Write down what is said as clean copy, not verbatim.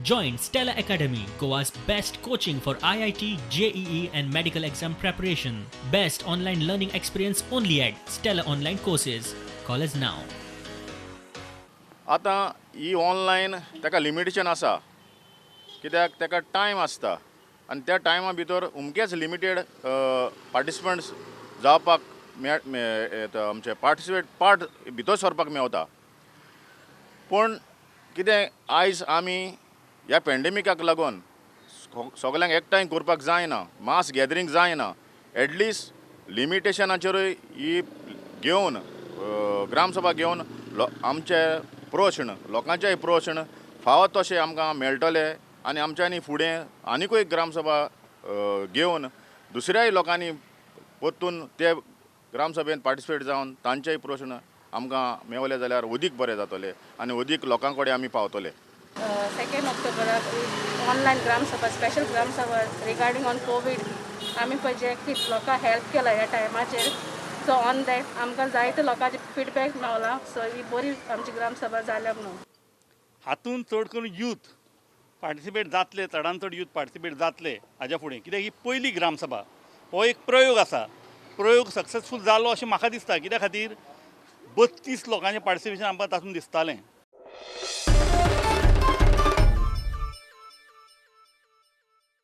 Join Stella Academy, Goa's best coaching for IIT, JEE, and medical exam preparation. Best online learning experience only at Stella Online Courses. Call us now. आतां ही online ताका limitation आसा, कित्याक ताका time आसता आनी त्या टायमा भितर अमकेच लिमिटेड पार्टिसिपंट्स जावपाक आमचे पार्टिसिपेट पार्ट भितर सरपाक मेवता. पूण कितें, आयज आमी ह्या पेंडेमिकाक लागून सगल्यांक एकठांय करपाक जायना, मास गॅदरींग जायना. एटलिस्ट लिमिटेशनाचेरूय ही घेवन ग्रामसभा घेवन आमचे प्रश्न, लोकांचेय प्रश्न फावो तशे आमकां मेळटले आनी आमच्यांनी फुडें आनिकूय ग्रामसभा घेवन दुसऱ्याय लोकांनी परतून ते ग्रामसभेन पार्टिसिपेट जावन तांचेय प्रश्न आमकां मेवले जाल्यार अदीक बरें जातलें आनी अदीक लोकां कडेन आमी पावतले. सेकेंड ऑक्टोबराक ऑनलायन ग्रामसभा, स्पेशल ग्रामसभा रिगार्डींग ऑन कोवीड. आमी पळय जे कितें लोकांक हेल्प केला ह्या टायमाचेर, सो ऑन that आमकां जायते लोकांचे फिडबॅक मेवला. सो ही बरी आमची ग्रामसभा जाल्या म्हणून. हातून चड करून यूथ पार्टिसिपेट जातले, चडान चड यूथ पार्टिसिपेट जातले हाज्या फुडें, कित्याक ही पयली ग्रामसभा. हो एक प्रयोग आसा. प्रयोग सक्सेसफूल जालो अशें म्हाका दिसता, कित्या खातीर 32 लोकांचें पार्टिसिपेशन आमकां तातूंत दिसतालें.